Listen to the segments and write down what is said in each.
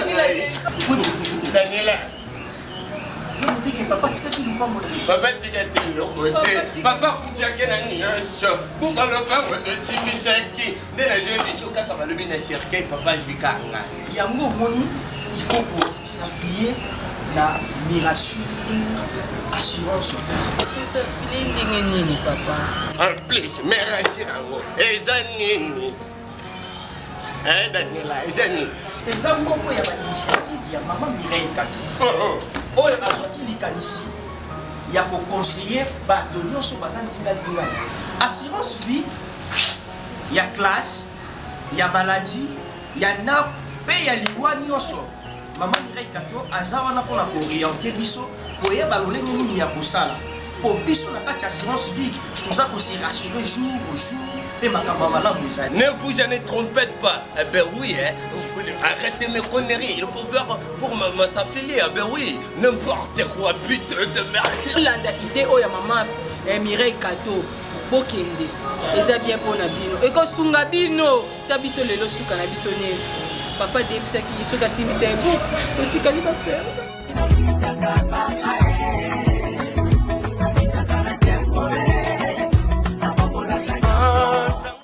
ngai. Daniela. Yo olobi ke papa atikaki lopango te. Papa atikaki eloko te. Papa akufiaki na nyonso. Buka lopango tosimbisaki. Nde na jour biso kaka balobi na cercueil papa azwi kaka ngai. Yango omoni il faut ko s'affilier na Mirassure assurance vie. Kosafile ndenge nini papa? En plus, Mirassure yango eza nini? Eh Daniela, eza nini? Eza moko ya ba initiative ya mama Mireille Kato. Oh, oh. Oyo azwaki likanisi ya ko conseiller bato nyonso baza nzinga-nzinga na ye. Assurance vie ya classe, ya maladie, ya ndako mpe ya liwa nyonso. Mama Mireille Kato aza wana mpo na ko orienter biso koyeba lolenge nini ya kosala mpo biso na kati ya assurance vie toza ko se rassurer jour au jour mpe makambo ya malamu ezali. Ne vous en trompez pas. Eh ben oui, hein. Arrêtez mes conneries. Il faut faire pour ma s'affilier. Eh ben oui, n'importe quoi, putain de merde. Landa idée oyo ya mama eh, Mireille Kato. Bokende. Eza bien mpo na bino. Ekosunga bino. Ta biso lelo suka na biso nini? Papa defisaki soki asimbisa ye buku totikali ba perdre.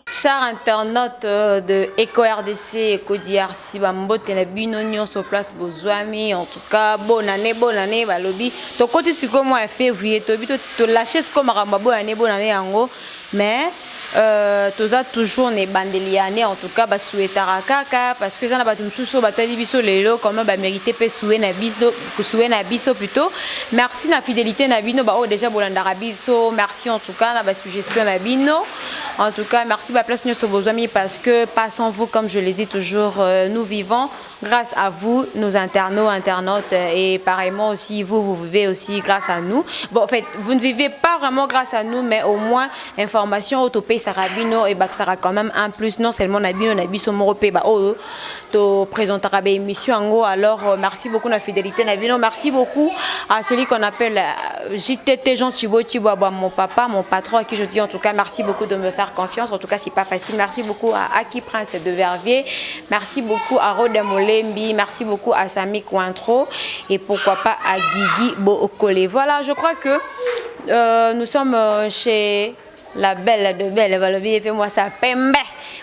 Chers internautes euh, de Eco RDC, Eco DRC, bambote na bino nyonso place bozwami. En tout cas, bonne année, bonne année, balobi. Tokoti sikoyo mois ya février, tobi to, to lâcher sikoyo makambo ya bonne année, bonne année yango. Mais euh, toza toujours na ebandeli ya année en tout cas basouhaitaka kaka parce que eza na bato mosusu oyo batali biso lelo quand même bamérite mpe souhait na biso souhait na biso plutôt merci na fidélité na bino baoyo déjà bolandaka biso merci en tout cas na basuggestion na bino en tout cas merci baplace nyonso bozwami parce que pas sans vous comme je le dis toujours euh, nous vivons Grâce à vous, nos internautes, internautes, et pareillement aussi, vous, vous vivez aussi grâce à nous. Bon, en fait, vous ne vivez pas vraiment grâce à nous, mais au moins, information topesaka bino et bakisaka quand même un plus, non seulement na bino, na biso moko pe, ba oyo, to présentera ba émission yango. Alors, euh, merci beaucoup na fidélité na bino. Merci beaucoup à celui qu'on appelle euh, JTT Jean Thibaut Thibaut, mon papa, mon patron, à qui je dis en tout cas merci beaucoup de me faire confiance. En tout cas, c'est pas facile. Merci beaucoup à Aki Prince de Verviers. Merci beaucoup à Roda Molembi, merci beaucoup à Sami Cointreau et pourquoi pas à Guigui Bokole. Voilà, je crois que euh, nous sommes euh, chez la belle de belle, balobi fait moi ça pembe.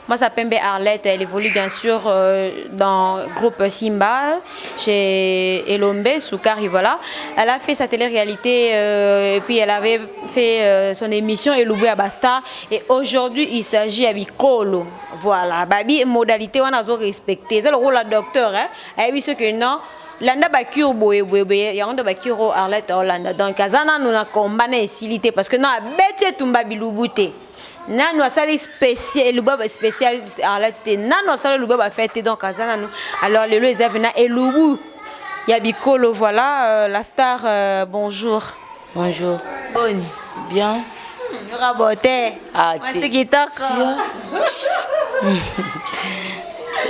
Moi ça pembe Arlette, elle évolue bien sûr euh, dans groupe Simba chez Elombe Soukari voilà. Elle a fait sa télé-réalité euh, et puis elle avait fait euh, son émission Eloubé à Basta et aujourd'hui il s'agit à Bikolo. Voilà, babi modalité wana azo respecter. Eza lokola docteur hein. Ayebi ce que non landa ba cure boye boye boye yango nde ba cure oyo Arlette aolanda. Donc aza nanu na combat na esili te parce que non abeti etumba bilubu te. Nanu asali spécial elubu ba spécial Arlette te. Nanu asali elubu ba fête te donc aza nanu. Alors lelo eza pena elubu ya bikolo voilà euh, la star euh, bonjour. Bonjour. Boni. Bien. Yoka beauté. Ah, Mwasi kitoko.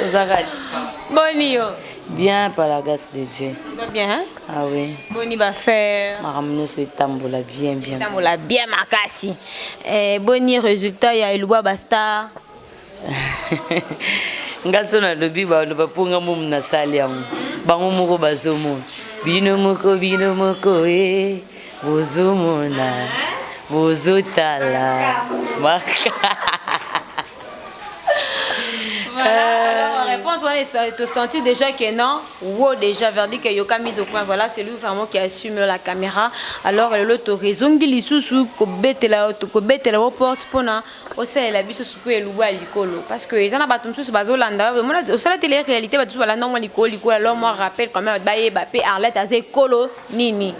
Ozaka. Boni yo. Bien par la grâce de Dieu. Oza bien hein? Ah oui. Boni ba faire. Makambo nyonso etambola bien bien. Etambola bien makasi. Eh, boni résultat ya Eluba ba star. Nga so nalobi baloba mpo nga momu nasali yango bango moko bazomona bino moko bino moko e bozomona bozotala maka Voilà, alors réponse wana te senti déjà que non wo déjà verdict que yoka mise au point voilà c'est lui vraiment qui assume la caméra alors lelo to rezongi lisusu kobetela kobetela wo porte pona osalela biso sikoyo elubu ya likolo parce que eza na bato mosusu bazolanda osala tele réalité bato mosusu balanda mwa likolo likolo alors moi rappel quand même bayeba mpe Arlette aza ekolo nini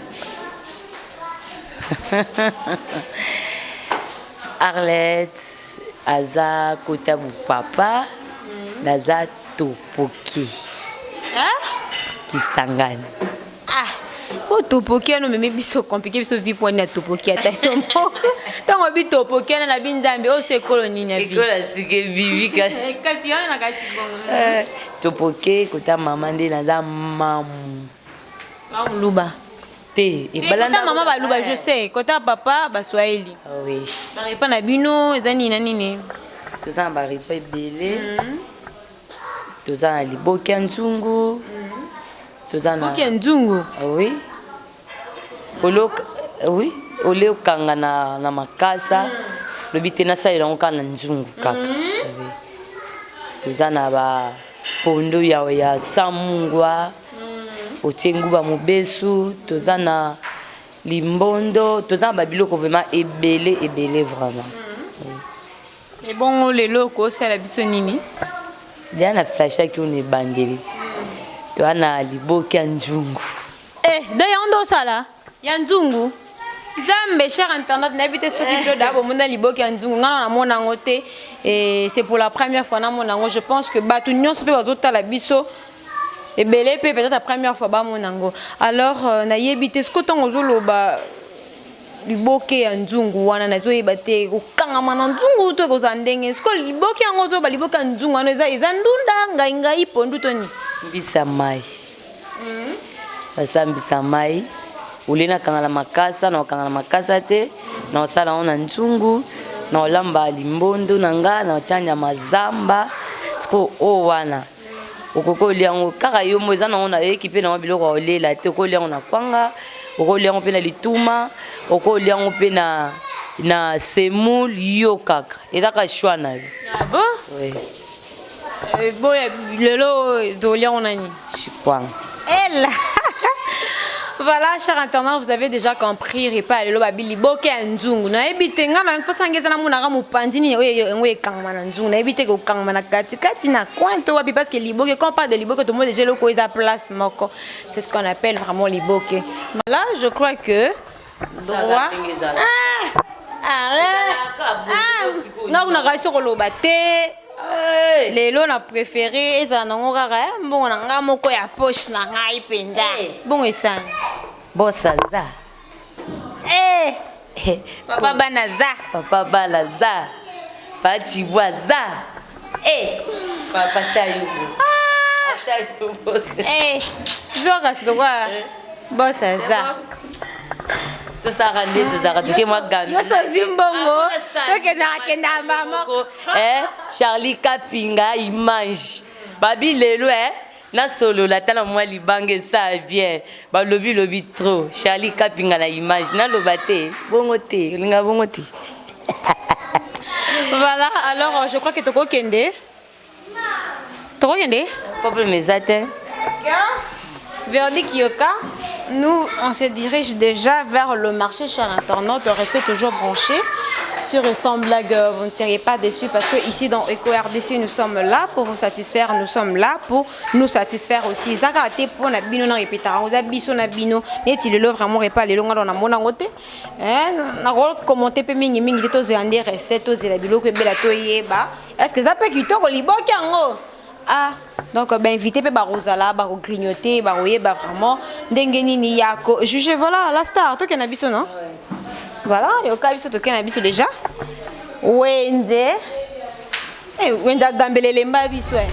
Arlette aza kota bupapa mm. naza topoki Kisangani Ah, o topoki wana omemi biso compliqué biso vie pwani na topoki ata yo moko ntango obi topoki wana na bi nzambe oyo so ekolo nini ya vie ekolo ya sika ebibi kasi kasi wana na kasi bongo eh, topoke kota mama nde naza mamu mamu luba te kota mama baluba je sais kota papa baswahili ah oui barepa na bino eza nini na nini toza na barepa ebele mhm. toza na liboke ya nzungu mm. Toza na Liboke ya nzungu. Oui. Olo oui, ole okanga na na makasa. Lobi te nasalela yango kaka na nzungu kaka. Oui. Toza na ba pondo ya ya sans mungwa. Otie nguba mobesu, toza na limbondo, toza na ba biloko vraiment ebele ebele vraiment. Ebongo lelo okosala biso nini? Deja na flashaki oyo na ebandeli ti. Toza na liboke ya nzungu. Eh, donc yango nde osala? Ya nzungu? Nzambe, cher internaute, nayebi te soki bino da bomona liboke ya nzungu, ngai namona yango te. Et c'est pour la première fois namona yango. Je pense que bato nyonso mpe bazotala biso ebele mpe peut-être la première fois bamona yango. Alors euh, nayebi te soki ntango ozoloba liboke ya nzungu wana nazoyeba te kokangama na nzungu to ekozala ndenge siko liboke yango ozoba liboke ya nzungu wana eza eza ndunda ngai ngai pondu to nini mbisa mai basambisa mai olie nakanga na makasa na kokanga na makasa te na kosala yango na nzungu na kolamba limbondo na nga na kotia nyama zamba sikoyo oyo wana okoki olia yango kaka yo mo eza nango na ekipe nango biloko ya kolela te okoki olia yango na kwanga okoki olia yango mpe na lituma okoki olia yango mpe na na semoule yo kaka eza kaka choix na yo ah bon oui. Euh, boya lelo tolia yango na nini chikwanga ela Voilà, chers internautes, vous avez déjà compris, repas lelo babi liboke ya nzungu. Nayebi te nga na mposa ngeza na monaka mopanzi nini oyo yango ekangama na nzungu. Nayebi te kokangama na kati kati na coin to wapi parce que liboke quand on parle de liboke tout le monde déjà eloko eza place moko. C'est ce qu'on appelle vraiment liboke. Là, je crois que droit. Ah! Ah, ah, nga kuna kasi koloba te lelo na préféré ezala nango kaka eh, mbongo na nga moko ya poche na ngai mpenza bongo esani bosa za eh, papa bana za papa bana za pachibwa za eh, papa tayubo ah. eh, zoka sikokoa bosa za tosalaka nde tozalaka toke mwa gando nyonso ozwi mbongo tokendaka kendaka mbala moko eh, charlie kapinga image babi lelo eh, nasolola ata na mwa libanga esala bien balobi lobi trop charlie kapinga na image naloba te bongo te olinga bongo te voilà alors je crois que tokokende Tokokende? Problème eza te. Verdict Yoka, nous on se dirige déjà vers le marché, chers internautes. Restez toujours branchés sur Sans Blague, vous ne serez pas déçus parce que ici dans Eco RDC, nous sommes là pour vous satisfaire, nous sommes là pour nous satisfaire aussi. Zaka te pour na bino na répétera, oza biso na bino, neti lelo vraiment repas lelo nga na mona ngote. Eh, na ko commenter pe mingi mingi te tozela nde recette, tozela biloko ebela toyeba. Est-ce que eza pe kitoko liboke yango? Ah, donc ba invité pe bakozala, bako grignoter, bakoyeba vraiment ndenge nini ya ko juger. Voilà, la star, tokende na biso non? Voilà, yoka biso tokende na biso déjà. Wenze. Eh, wenze agambela elemba biso eh.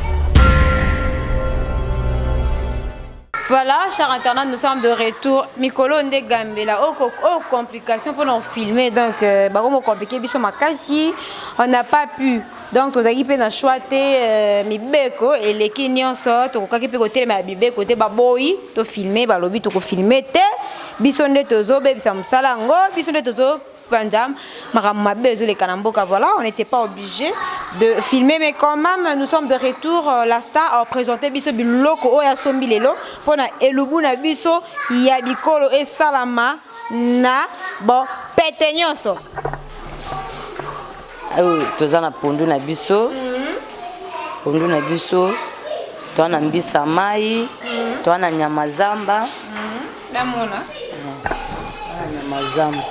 Voilà, chers internautes, nous sommes de retour. Mikolo nde gambela, oh, oh complication pour nous filmer. Donc, euh, bah, comme compliqué, biso makasi, on n'a pas pu. Donc, tozalaki pe na choix te euh, mibeko eleki nyonso, tokokaki pe kotelema ya mibeko te baboyi to filmer, balobi toko filmer te. Biso nde tozobebisa mosala yango, biso nde tozo panza makambo mabe ezoleka na mboka. Voilà, on n'était pas obligé de filmer, mais quand même nous sommes de retour. Euh, la star a présenté biso biloko oyo asombi lelo mpona elubu na biso ya bikolo esalama na bon pete nyonso. Oyo toza na pondu na biso, pondu na biso toza na mbisa mai, toza na nyama zamba. Namona. Nyama zamba.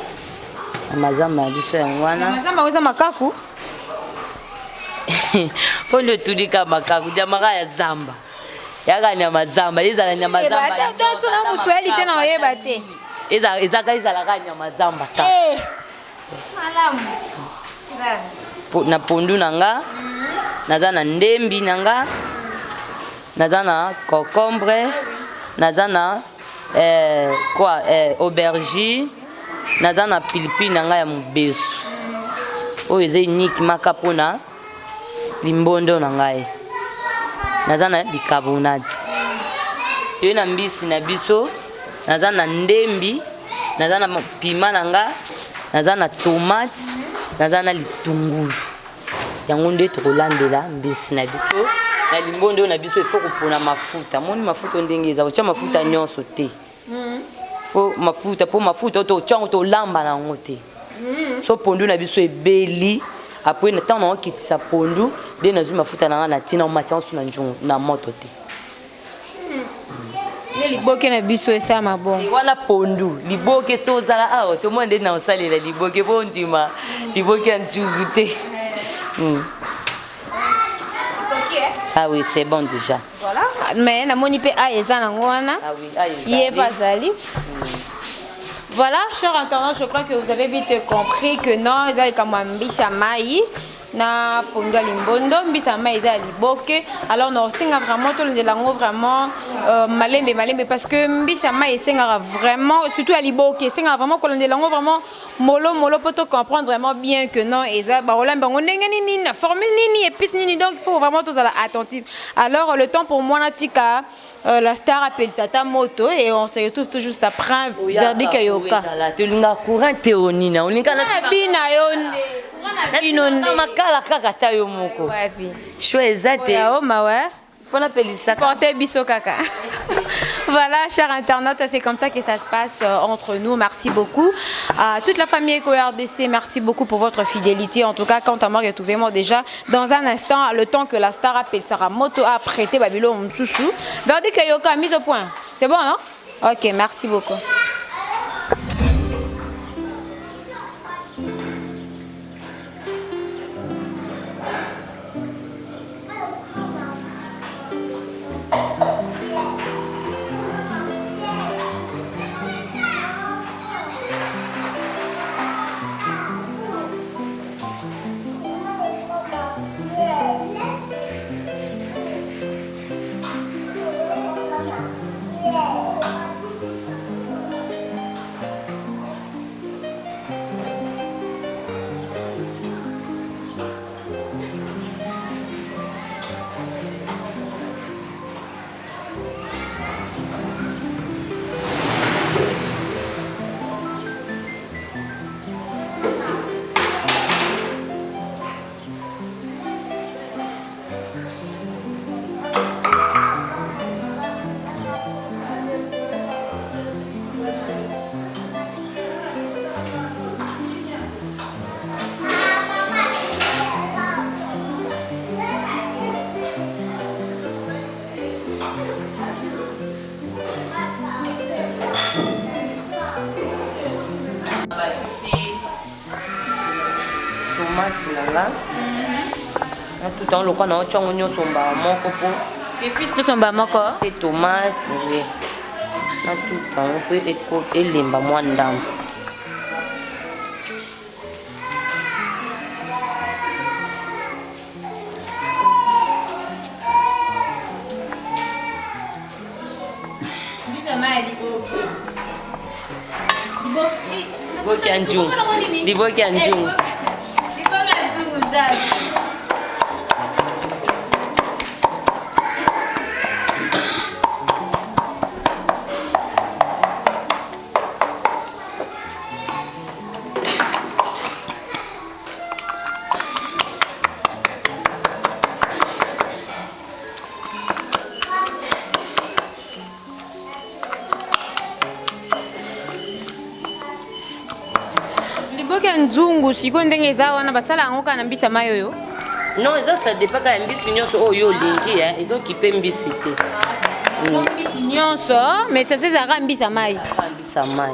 Nyama zamba ya biso yango wana. Nyama zamba eza makaku? Mpo nde otulika makaku, nyamaka ya zamba. Yaka nyama zamba, ezala nyama eh, zamba. Ata so na muswahili te na oyeba te. Eza ezaka ezalaka nyama zamba kaka. Eh. Malamu. Na pondu na nga, naza na ndembi na nga, naza na concombre, naza na eh, quoi eh, aubergine, naza na pilipili na nga ya mobesu. Oyo eza unique maka mpona limbondo na ngai. Naza na bicarbonate. Toye na mbisi na biso, naza na ndembi, naza na pima na nga, naza na tomate, naza na litungulu. Yango nde tokolandela mbisi na biso na limbondo oyo na biso. Il faut kopona mafuta. Moni mafuta oyo ndenge eza, kotya mafuta nyonso te. Fo mafuta mpo mafuta oyo totya yango, tolamba na yango te. So pondu na biso ebeli, après na ntango naokitisa pondu nde nazwi mafuta na ngai na ntina omatia yango so na nzungu na moto te. Nde liboke na biso esalama bongo. Wana pondu liboke tozala awa, tomona nde na osalela liboke mpo ondima liboke ya nzungu te. Ah oui, c'est bon déjà. Voilà, mais namoni mpe a eza nango wana. Ah oui, ah, ezali. Ye mpe azali. Voilà, chers internautes, je crois que vous avez vite compris que non, eza likambo ya mbisi ya mai na pondu ya limbondo, mbisi ya mai eza ya liboke. Alors na osenga vraiment tolandela yango vraiment malembe malembe, parce que mbisi ya mai esengaka vraiment, surtout ya liboke, esengaka vraiment kolandela yango vraiment molo molo po to comprendre vraiment bien que non, eza bakolamba yango ndenge nini, na formule nini, épice nini. Donc il faut vraiment tozala attentif. Alors le temps pour moi natika la star apelisa ata moto et on se retrouve tout juste après. Verdict yoka. Tolinga courant te, onina olinga na bina yo nde courant na bino nde. Makala kaka ta yo moko. Wapi? Choix eza te. Oya oma ouais. Faut napelisaka. Portez biso kaka. Voilà, chers internautes, c'est comme ça que ça se passe entre nous. Merci beaucoup à toute la famille Eco RDC. Merci beaucoup pour votre fidélité. En tout cas, quant à moi, retrouvez-moi déjà dans un instant, le temps que la star appelle Sarah Moto a prêté Babylon Msusu. Verdict Yoka, mise au point. C'est bon, non? Ok, merci beaucoup. Tomate na nga natuta yango lokwa na otyango nyonso mbala moko mpo épice nyonso mbala moko. Te, tomate we natuta yango mpo elemba mwa ndambo. Liboke ya nzungu, liboke ya nzungu. Liboke ya nzungu nzambe. Liboke ya nzungu sikoyo ndenge eza wana, basala yango kaka na mbisi ya mai oyo? Non, eza, ça dépend kaka ya mbisi nyonso oyo olingi, ezokipe mbisi te. Mbisi nyonso, mais sasa ezalaka mbisi ya mai. Mbisi ya mai.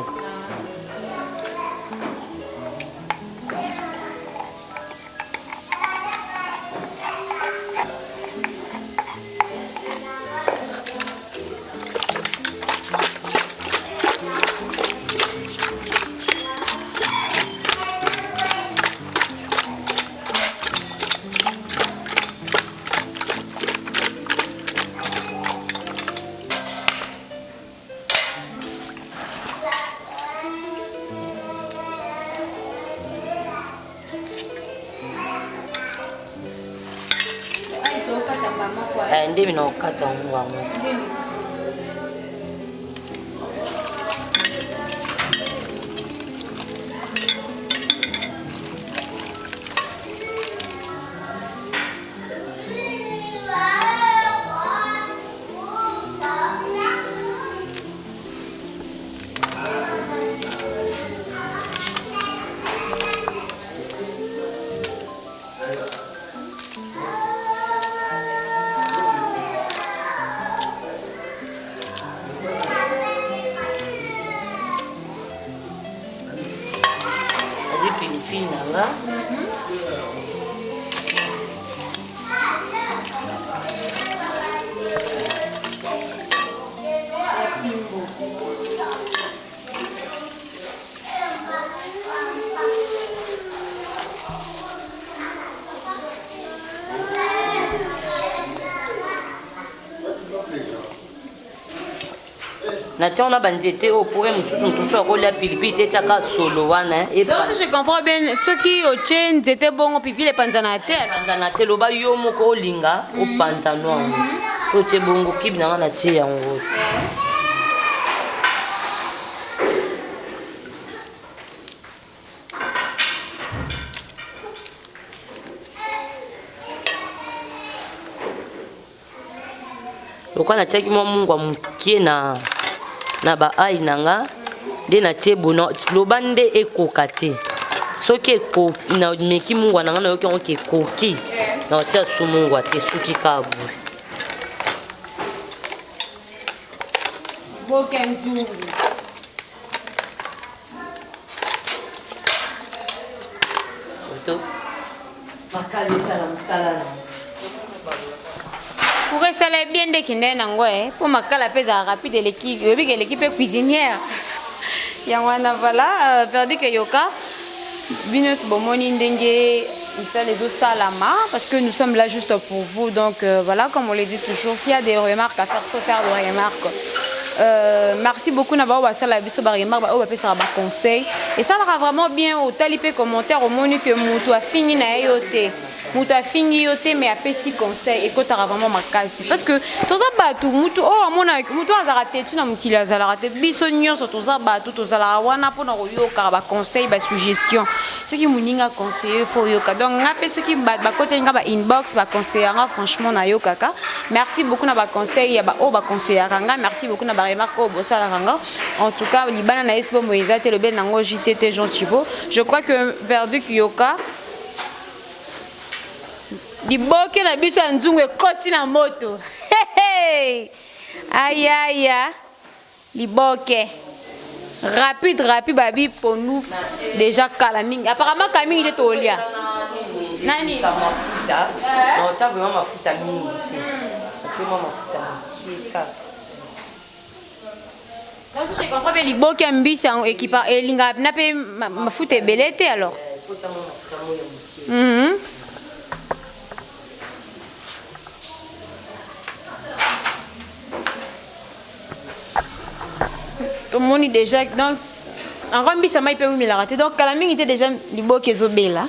Nde bino okata yango yango. Natia wana banzete oyo po ye mosusu moto mosusu akolia pilipili te, tiaka solo wana. Donc si je comprends bien, soki otie nzete bongo pilipili epanzana te? Epanzana te, loba yo moko olinga opanzano yango. So otie bongo kibi na nga natie yango. Lokola natiaki mwa mungwa moke na na ba ail na nga nde natie bono, loba nde ekoka te. Soki nameki mungwa na nga nayoki yango ke ekoki, natia su mungwa te, soki kaka boye. Boke nzungu. Makala esala mosala na Pour esala bien nde ekendaki nango mpo makala mpe ezala rapide, eleki oyebi ke eleki mpe cuisinière yango wana. Voilà, verdict yoka bino nyonso bomoni ndenge mosala ezosalama, parce que nous sommes là juste pour vous. Donc voilà, comme on le dit toujours, s'il y a des remarques à faire, faut faire des remarques. Merci beaucoup na bao basala biso baremarque, baoyo bapesaka baconseil, esalaka vraiment bien. Otali mpe commentaire, omoni ke moto afingi na ye yo te, moto afingi yo te, mais apesi conseil, ekotaka vraiment makasi, parce que toza bato. Motu oyo amona motu oyo azalaka tetu na mokili azalaka te. Biso nyonso toza bato, tozalaka wana mpona koyokaka baconseil, basuggestion. Soki moninga conseiller, faut oyoka. Donc nga mpe soki bakoteli nga ba inbox, baconseiller nga, franchement nayokaka. Merci beaucoup na baconseil ya baoyo baconseillaka nga, merci beaucoup na baremarque oyo bosalaka nga. En tout cas, libana na ye soki bomoi eza te, lobeli nango JTT Jean Thibault. Je crois que verdict yoka, liboke na biso ya nzungu ekoti na moto. Ayaya, liboke rapide rapide, babi pondu déjà kala mingi, apparemment kala mingi te tolia. Nani mafuta? Naotya vraiment mafuta mingi te, natie mwa mafuta mokie kaka. Donc si je comprends bien, liboke ya mbisi yango ekipa elingaka na mpe mafuta ebele te alors. Faut tia mwa mafuta moko ya mokie. Tomoni déjà, donc yango mbisi ya mai mpe ewumelaka te, donc kala mingi te déjà liboke ezobela.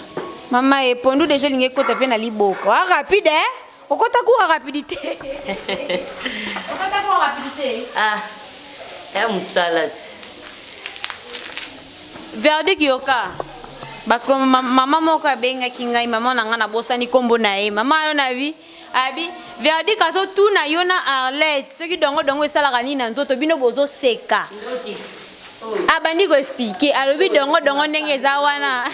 Mama, epondu déjà elingi ekota mpe na liboka wa rapide, eh? Okota cours rapidité, okota cours rapidité. Ah, ya mosala ti. Verdict yoka, mama moko abengaki ngai, mama na ngai nabosani nkombo na ye. Mama yo na bi abi verdict azotuna yo na Arlette soki dongo dongo esalaka nini na nzoto. Bino bozoseka. Abandi koexpliquer, alobi dongo dongo ndenge eza wana,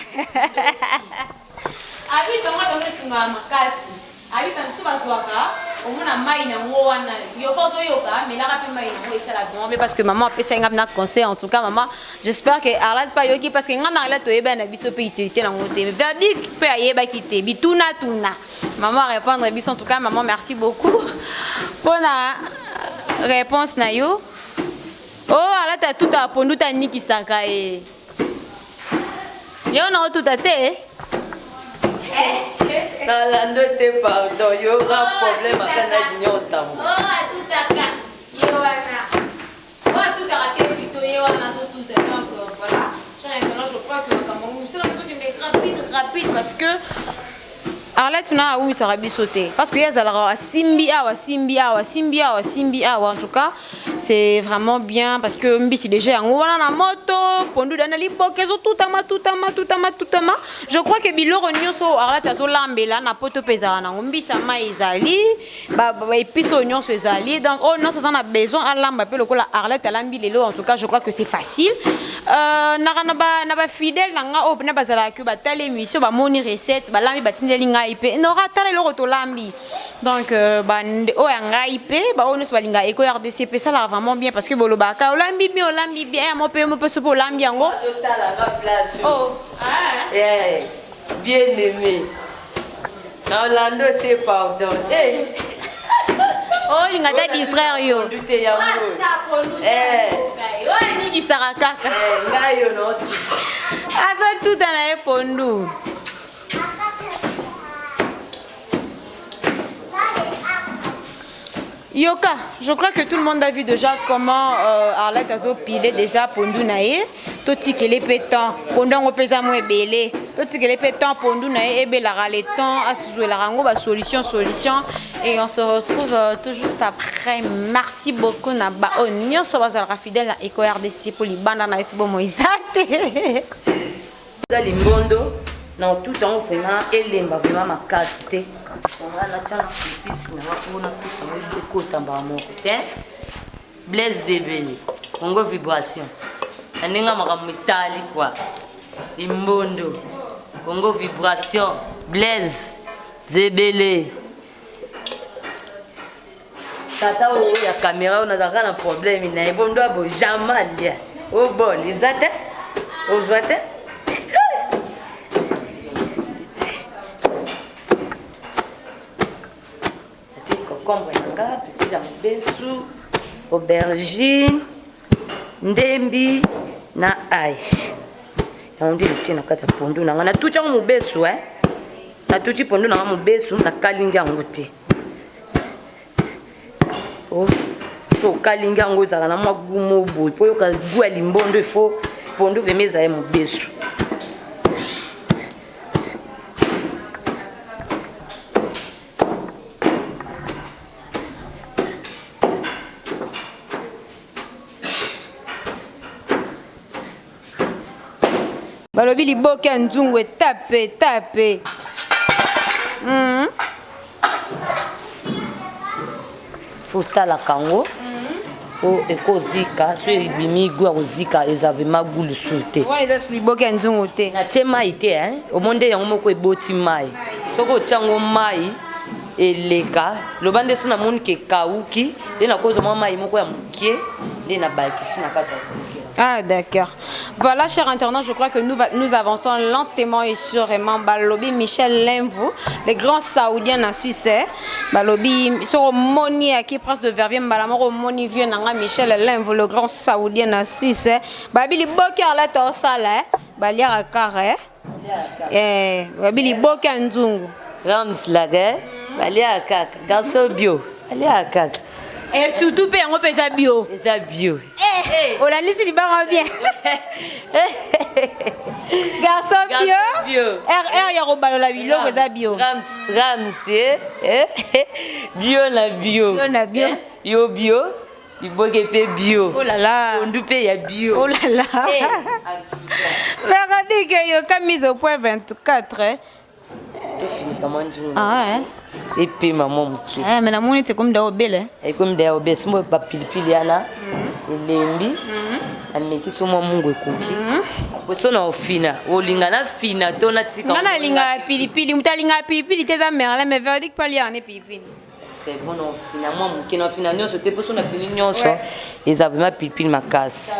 abi dongo dongo esungaka makasi, abi bamisu bazwaka omona mai nango wana yoka ozoyoka melaka mpe mai nango esala vraiment bien, parce que maman apesaki nga na conseil. En tout cas maman, j'espère que Arlette mpe ayoki, parce que nga na Arlette toyebani na biso mpe utilité nango te. Verdict mpe ayebaki te, bituna tuna maman répondre biso. En tout cas maman, merci beaucoup mpona réponse na yo. Oh, alata tuta pondu tanikisaka ye, yo na otuta te. Nalando te, pardon, yo aura problème ata na Junior Tambo. Oh, atutaka ye wana, oyo atutaka te, plutôt ye wana azotuta. Donc voilà, chers internautes, je crois que makambo yango mosala yango ezokende rapide rapide, parce que Arlette na awumisaka biso te, parce que ye azalaka asimbi awa, asimbi awa, asimbi awa, asimbi awa. En tout cas c'est vraiment bien, parce que mbisi déjà yango wana na moto, pondu dana liboke ezotutama tutama tutama tutama. Je crois que biloko nyonso oyo Arlette azolambela na poto mpe ezalaka nango, mbisi ya mai ezali, baépice oyo nyonso ezali. Donc oyo nyonso aza na besoin alamba mpe lokola Arlette alambi lelo, en tout cas je crois que c'est facile. Naka na bafidèle na nga oyo mpena bazalaka batali émission, bamoni recette, balambi, batindeli ngai mpe nora tala eloko tolambi. Donc oyo ya ngai mpe baoyo nyonso balingaka Eko RDC mpe esalaka vraiment bien, parce que bolobaka olambi bien, olambi bien mo mpe mo mpe so mpe olambi yango. Otalanga place. Oh, ah. Yeah, bien aimé, naolando te, pardon. Eh. Olinga ta distraire yo. Pondu te yango. Eh. Oyo anikisaka kaka. Eh, ngai yo naotuta. Azotuta na ye pondu. Yoka, je crois que tout le monde a vu déjà comment euh, Arlette azo piler déjà pondu na ye. Totikele pe temps. Pondu yango pe eza mwa ebele. Totikele pe temps pondu na ye ebelaka le temps asuzwelaka yango ba solution solution et on se retrouve euh, tout juste après. Merci beaucoup na ba oyo nyonso bazalaka fidèle na Eco RDC po libanda na yesu bomoi eza te. Eza limbondo na otuta yango vraiment elemba vraiment makasi te nga natya na episi na nga mpo napesa yango ekota mbala moko te blaise zebele congo vibration na ndenge ya makambo etali kua limbondo congo vibration blaise zebele tata oyo ya kamera oyo nazalaka na problème na ye bondo abo jamais alia obol eza te ozwa te ati concombre na nga pipili ya mobesu aubergine ndembi na ai yango nde natie na kati ya pondu na nga natuti yango mobesu e natuti pondu na nga mobesu nakalingi yango te Oh, so okalingi yango ezala na mwa gu mo boye mpo oyoka gu ya limbondo ifo pondu vraimen ezala ya mobesu Balobi liboke ya nzungu etape etape. Mm. Faut talaka yango po ekozika so ebimi gu ya kozika eza vraimen gu lisusu te. Wana eza liboke ya nzungu te. Natie mai te hein? Omoni nde yango moko eboti mai. Soki otia yango mai eleka loba nde so namoni ke ekauki nde nakozwa mwa mai moko ya mokie nde nabakisi na kati ya liboke. Ah d'accord. Voilà, chers internautes, je crois que nous, nous avançons lentement et sûrement. Balobi Michel Lemvou, le grand Saoudien en Suisse, hein. Balobi, sur Moni, qui prince de Verviers, Mbalamoro, Moni, vieux Nanga Michel Lemvou, le grand Saoudien en Suisse. Hein. Babi, Boker, là, tosala, hein. Baliara carré. Eh, babi liboke ya nzungu. Rams laka, baliaka kaka. Garçon bio, baliaka kaka. Et surtout mpe yango mpe eza bio. Eza bio. Eh, olandisi libanga bien. Garçon bio. Bio. RR ya kobalola biloko eza bio. Rams, Rams, eh, eh, bio na bio. Bio na bio. Eh, yo bio. Liboke pe bio. Oh là là. Pondu pe ya bio. Oh là là. Eh. Véronique yoka mise au point 24. Eh. Tofinika mwa nzungu. Ah ouais. Epema mwa moke. Eh, mais namoni ete ekomi da obele. Ekomi da obele. Simbo bapilipili wana elembi. Nameki so mwa mungu ekoki. So na ofina, olinga na fina to natika. Nga nalingaka pilipili, moto alingaka pilipili te eza Merlin, mais Véronique mpe aliaka ne pilipili. C'est bon, on fina mwa moke na fina nyonso te mposo na fini nyonso eza vraiment pilipili makasi.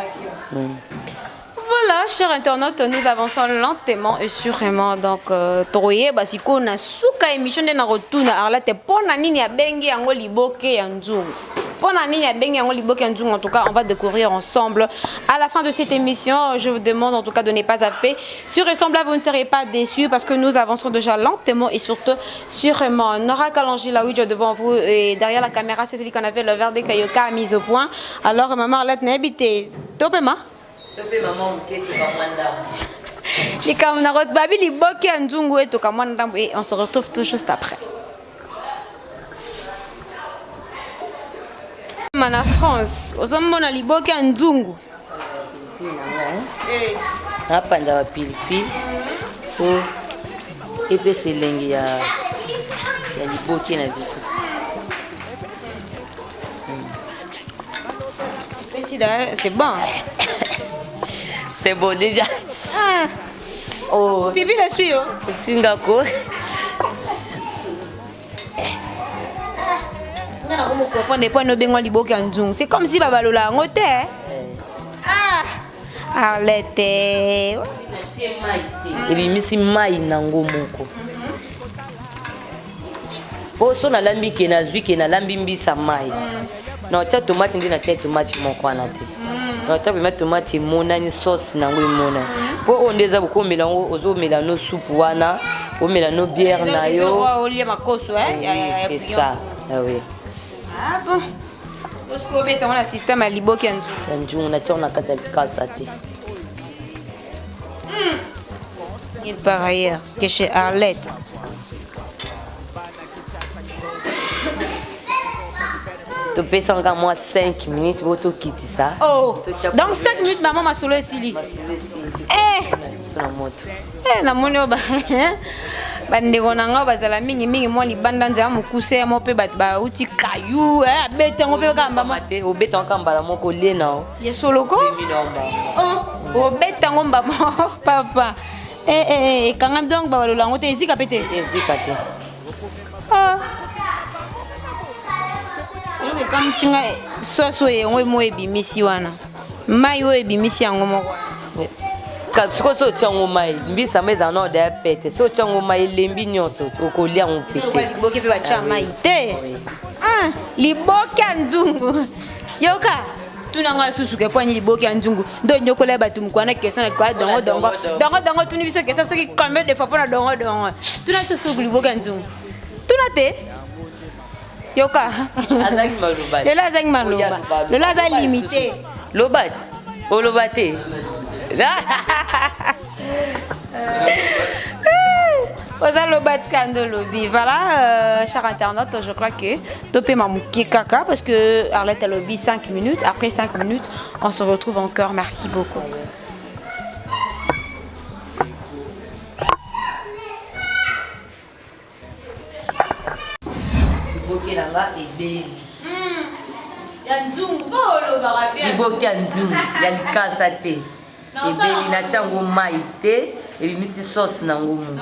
Voilà, chers internautes, nous avançons lentement et sûrement. Donc, euh, toyeba sikoyo na suka émission nde na rotuna Arlette pona nini abengi yango liboke ya nzungu. Pona nini abengi yango liboke ya nzungu. En tout cas, on va découvrir ensemble. À la fin de cette émission, je vous demande en tout cas de ne pas zapper. Sur et semblable, vous ne serez pas déçus parce que nous avançons déjà lentement et surtout sûrement. Nora Kalonji Lawidja devant vous et derrière la caméra, c'est celui qu'on avait le verre des Kayoka mise au point. Alors, maman Arlette Nabité, topema. Tope mama moke toka mwa ndambo. Likambo na babi liboke ya nzungu etoka mwa ndambo et on se retrouve tout juste après. Na France, ozomona liboke ya nzungu. Napanza ba pilipili po epesa elengi ya ya liboke na biso. C'est bon. C'est bon déjà. Ah. Oh. Pipi la suit oh. Singako. Nga na komo comprendre point no bengwa liboke ya nzungu. C'est comme si babalola yango te. Ah. Arlette. Ebimisi mai nango moko. Po so nalambi ke nazwi ke nalambi mbisa mai. Na otya tomate nde natia tomate moko wana te. Na otya vraimen tomate emonani sauce nango emonani. Po oyo nde eza bokomela yango ozomela no supu wana omela no bière na yo. Olia makoso eh. C'est ça. Ah oui. Ah bon? Osiko obeta ngo na système ya liboke ya nzungu. Ya nzungu natia ngo na kati ya likasa te. Et par ailleurs que chez Arlette. Topesaka mwa 5 minutes bo tokitisa. Oh. Donc 5 minutes maman masolo esili. Masolo esili. Eh. Na biso na moto. Eh, namoni oyo bandeko na ngai bazala mingimingi mwa libanda nzela mokuse ya mo mpe bato bauti kayu eh, abeti yango mpe kaka mbama te obeta yango kaka mbala moko olie na yo ya soloko oh, obeta yango mbama papa eh, eh, ekangami donc babalola yango te ezika mpe te ezika te ah. eloko ekamwisi ngai soso oyo yango mo ebimisi wana mai oyo ebimisi yango moko sikoyo so otya yango mai mbisa ma ezala na oda ya pete so otya yango mai elembi nyonso okolia yango pete liboke mpe batya mai te ah, liboke ya nzungu yoka tuna ngai lisusu ke mpo ani liboke ya nzungu nde onyokola ya bato mokwana question na likoya dongo dongo dongo dongo tuni biso question soki combien de fois mpo na dongo dongo tuna lisusu liboke ya nzungu tuna te yoka azangi maloba lelo azangi maloba lelo aza limite loba te oloba te oza loba tika nde olobi voilà euh, cher internaute je crois que topema moke kaka parce que arlette alobi 5 minutes après 5 minutes on se retrouve encore merci beaucoup Liboke na nga ebeli. Hmm. Ya nzungu po olobaka bien. Liboke ya nzungu ya likasa te. Ebeli na tiango mai te, ebimisi sauce na ngo mu.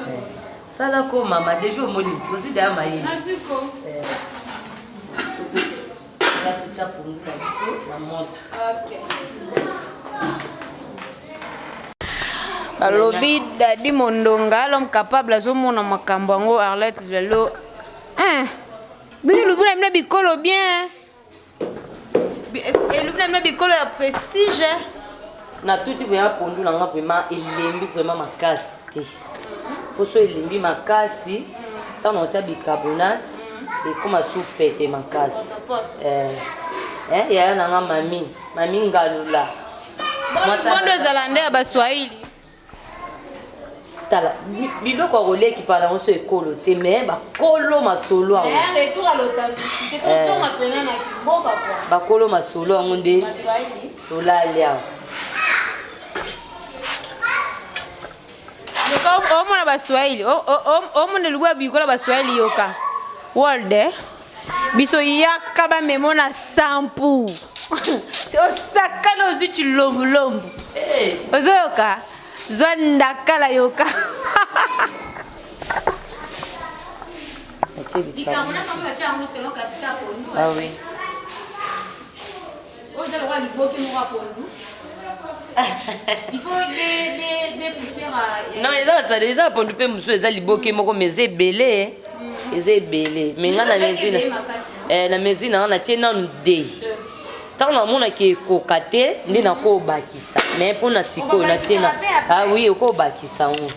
Eh. Sala ko mama deja omoni ozwi deya mayele. Eh. Totya pondu na biso na moto. Balobi Dadi Mondonga l'homme capable azomona makambo yango Arlette lelo hein bino lubu na bino bikolo bien elubu na bino bikolo ya prestige natuti vraiment pondu na nga vraiment elembi vraiment makasi te poso elembi makasi ntango nakotia bicarbonate ekoma su pete makasi eh, eh, yaya na nga mami mami ngalula bondo ezala nde ya baswahili tala biloko ya kolia ekipaka nango so ekolo te me bakolo masolo yango eh, eh. bakolo masolo yango nde tolali awa omona baswahili omona elubu ya bikola baswahili yoka world eh? biso yaka bamemo na sampu osakana ozwi chilombulombu eh. ozoyoka zwa ndakala yoka Ah oui. Non, eza basali eza pondu mpe mosusu eza liboke moko mais eza ebele eza ebele mais nga na mezi na eh, na mezi na nga natie nanu de ntango namonaki ekoka te nde nakobakisa mais mpo na sikoyo natie na ah oui okobakisa yango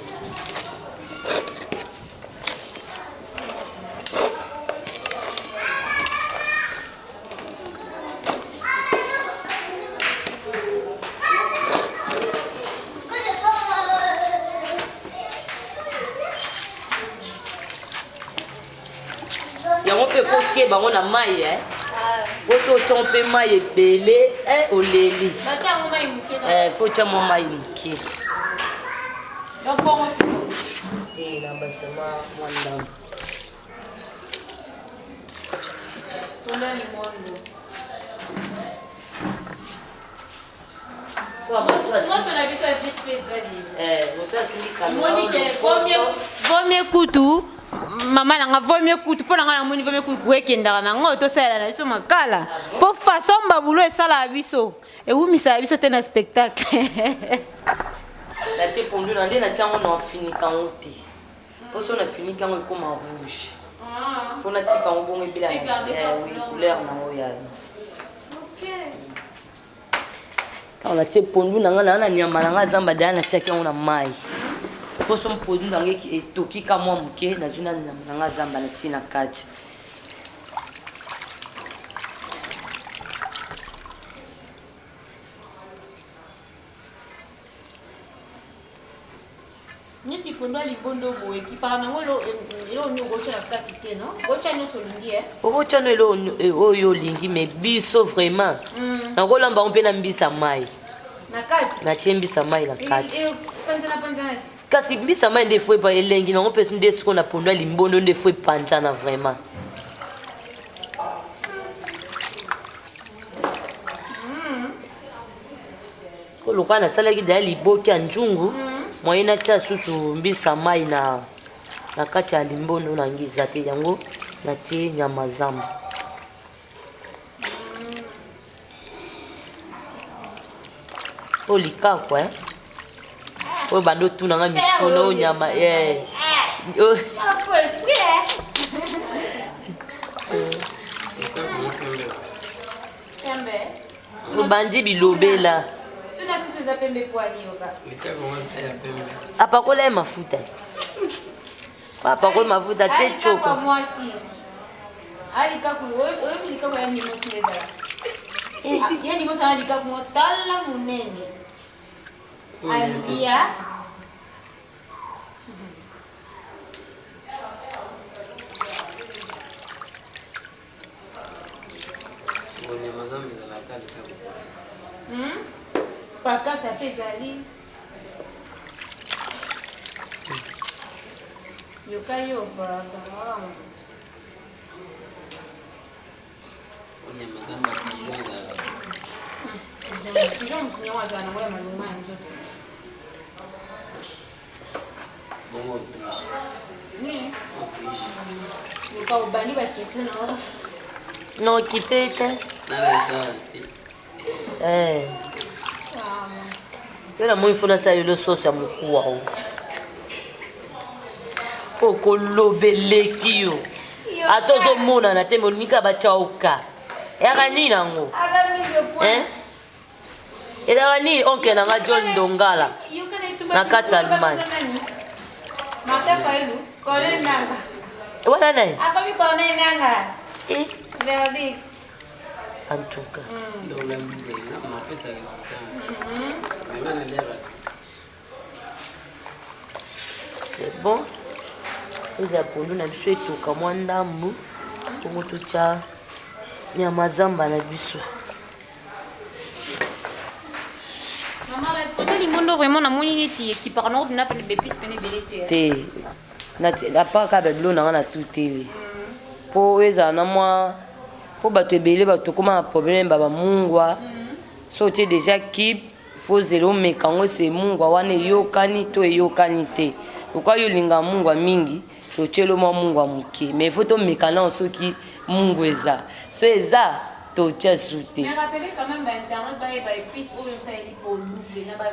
yango mpe fo keba yango na mai e po so otya mpe mai ebele eh, oleli eh, fo otya mwa mai moke te na basama mwa ndambo Vomie kutu mama na nga vomie kutu mpo na nga namoni vomie kutu ekendaka na ngo tosalela na biso makala mpo façon babulo esalaka biso ewumisaka biso te na spectacle natie pondu na nde natia yango na ofinika yango te mpo so nafiniki yango ekoma rouge ah. fo natika yango bongo ebela eh, couleur nango ya ntango natie pondu na ngai naa na nyama na ngai zamba deya natiaki yango na mai mpo so pondu na ngai etoki ka mwa moke nazwi na nyama na ngai zamba natie na kati. Pondo ya libondo boye ekipaka nango eloko nini okotya na kati te no otya nyonso olingi e okotya no eloko eh, oyo olingi mais biso vraiment mm. nakolamba yango mpe na mbisa mai na kati natie mbisa mai na kati eh, eh, panzana ti kasi mbisa mai nde fo elengi nango mpe nde sikoyo na pondo ya limbondo nde fo epanzana vraiment Lokola nasalaki deja liboke ya nzungu mm. moyen natia susu mbisa mai na, na kati ya limbondo na ngi eza te yango natie nyama zamba oyo likaku eh? oyo banda otuna nga mituna oyo nyama eh. Obandi bilobela. Apakola ye mafuta. Apakola mafuta tie choko. Alia Nyama zamba ezalaka likaku. Hmm? Pakasa mpe ezali. Yoka yo papa. Nyama zamba pigeon ezalaka. Pigeon mosusu yango azala nango ya malonga ya nzoto. Bongo Autriche. Nini? Autriche. Yoka obandi ba question na yo. Na okipe te. Na Richard te. Eh. Ah. Yo na moi fona sala yo sauce ya mokuwa o. Okoloba eleki yo. Ata ozomonana te me olingi kaka batya oka. Eyaka nini yango? Hein? Ezalaka nini oncle na nga John Ndongala na kati ya Allemagne. Martin Fayulu, Colonel Nanga. Wana nani? Akomi Colonel Nanga. Eh? Verdict. En tout cas. Donc la mapesa résultat. Mais nga naliaka. C'est bon. Eza pondu na biso etoka mwa ndambu. Bongo totya nyama zamba na biso. Limbondo vraiment namoni neti ekipaka nango mpena pene bepise pene ebele te te apart kaka babilo na nga na tuteli mpo oyo ezala na mwa mpo bato ebele bato tokóma na problème ba bamungwa so otie déjà kipe fo ozela omeka yango ese mungwa wana eyokani to eyokani te lokola yo olinga mungwa mingi totyelo mwa mungwa moke mais fo tomeka nao soki mungwa eza so eza totya su te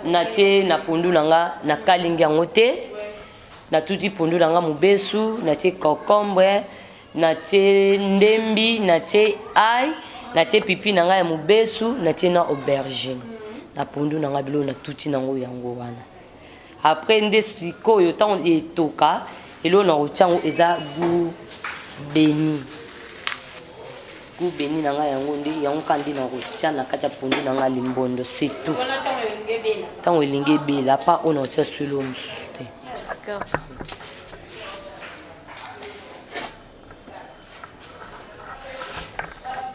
natie na pondu na nga nakalingi yango te natuti pondu na nga mobesu natie concombre natie ndembi natie ai natie pipi na nga ya mobesu natie na aubergine na pondu na nga biloko natuti nango yango wana Après nde sikoyo ntango etoka eloko na kotya yango eza gout beni gout beni na ngai yango nde yango kaka nde na kotya na kati ya pondu na ngai limbondo c'est tout ntango elingi ebela pa oyo na kotya solo mosusu te.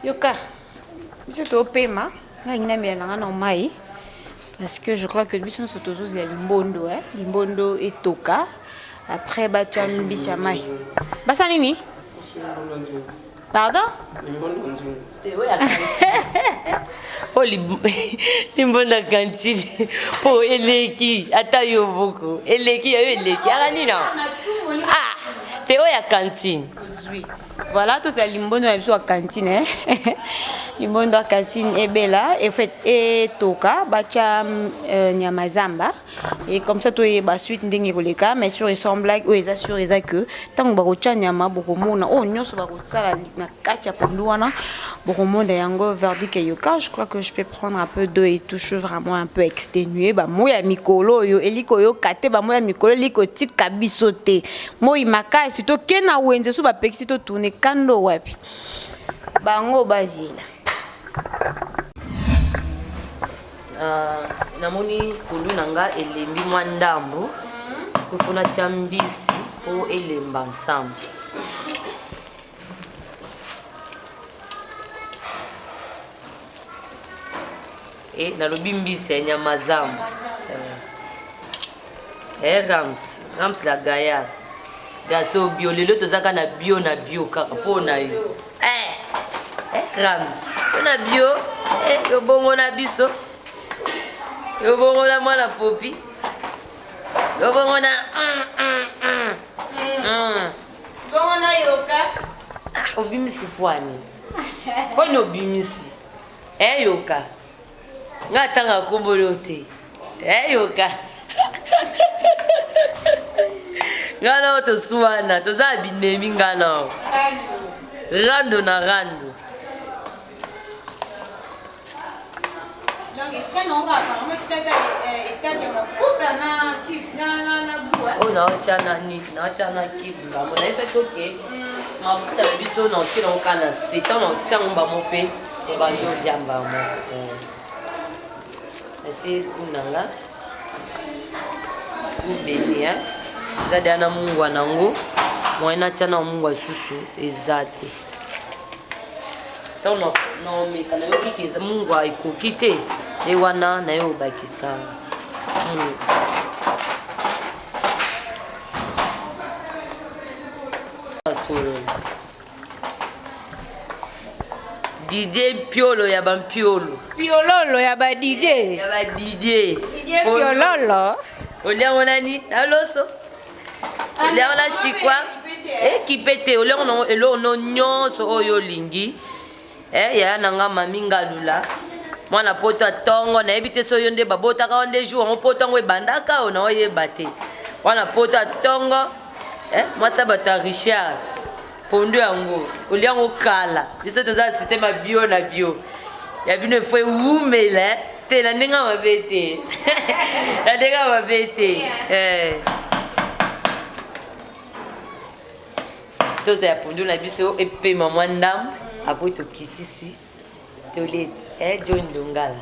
Yoka, biso topema, ngai namela na ngai na mai parce que je crois que biso nyonso tozozela limbondo eh? limbondo etoka après batya mbisi ya mai basa nini pardon oyo limbondo ya kantine mpo eleki ata yo moko eleki yayo eleki yaka nini ah te oyo ya kantine ozwi voilà tozala limbondo na biso ya kantine eh? limbondo ya kantine ebela efait etoka batya euh, nyama zamba et comme ça toyeba suite ndenge ekoleka mais sur et sans blague oyo eza sur eza que ntango bakotya nyama bokomona oyo nyonso bakosala na kati ya pondu wana bokomona yango verdict eyoka. Je crois que je peux prendre un peu d'eau et tout, je suis vraiment un peu exténuée. Ba moi ya mikolo oyo eli koyoka te, ba moi ya mikolo eli kotika biso te. Moi makasi to kena wenze so bapekisi to tourner kando wapi. Bango bazela. Uh, namoni pondu na nga elembi mwa ndambo. Kofo natya mbisi mpo elemba ensemble. Eh, nalobi mbisi ya nyama zamba. Eh. Eh, Rams, Rams la gaillard. Gaso bio lelo tozaka na bio na bio kaka mpo na yo. Eh, eh Rams, mpo na bio, eh, yo bongo na biso. Yo bongo na mwana popi. Yo bongo na mm, mm, mm. Mm. Bongo na yoka. Ah, obimisi pwani. Pwani obimisi. Eh yoka. Nga atanga kombo yo te. Eh yoka. Nga na tosuana, toza binemi nga na. Rando na rando. Donc etika na ngo apparemment etikaka étape ya mafuta na na na na goût. Oyo naotya na nini naotya na kibu bango nayebisaki oke mafuta na biso naotie nango kaka na se ntango naotya yango bango mpe obandi olia mbamo natie goût na nga goût beni eza deya na mungwa nango moyen natya na mungwa lisusu eza te ntango naomeka nayoki ke eza mungwa ekoki te nde wana naye obakisa mungwa solola Didier Mpiolo ya ba Mpiolo. Piololo ya ba Didier. Ya ba Didier. Didier Piololo. Oliango nani? Na loso. Oliango na shikwa. Ekipe te oliango nango eloko no nyonso oyo olingi. Eh yaya na nga mami ngalula. Mwana poto ya tongo nayebi te so yo nde babotaka yo nde jour yango poto yango ebandaka oyo na oyeba te. Mwana poto ya tongo eh mwasi ya bato ya Richard. Pondu yango olia yango kala biso toza na système ya bio na bio ya bino efo ewumela eh? te na ndenge ya mabe te na ndenge ya mabe te eh. Tozwa ya pondu na biso epema mwa ndambo apres tokitisi toleti eh, John Dongala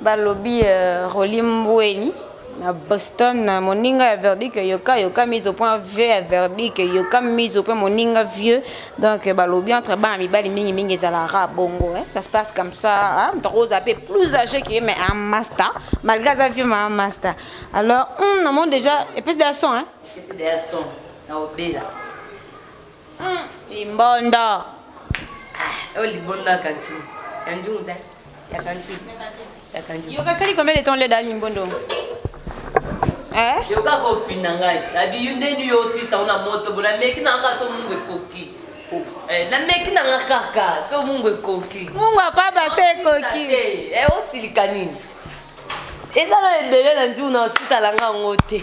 balobi uh, Rolly Mbweni na Boston na moninga ya verdict yoka yoka mise au point vieux ya verdict yoka mise au point moninga vieux donc balobi entre bana mibali mingi mingi ezalaka bongo hein? ça se passe comme ça hein? moto akozala mpe plus âgé que mais un master malgré aza vieux ma un master alors namoni déjà epesi deya son hein? epesi deya son na obela Limbondo. Ah, oyo limbondo ya kantine. Ya nzungu te. Ya kantine. Ya kantine. Yoka sali combien de temps leda limbondo? Eh? Yoka kofina ngai. Abi yo ndeni yo osisa ona moto bona meki na nga so mungu ekoki. Eh, na meki na nga kaka so mungu ekoki. Mungu apaba se ekoki. Eh, osilika nini? Eza na ebele na nzungu na osisa na nga yango te.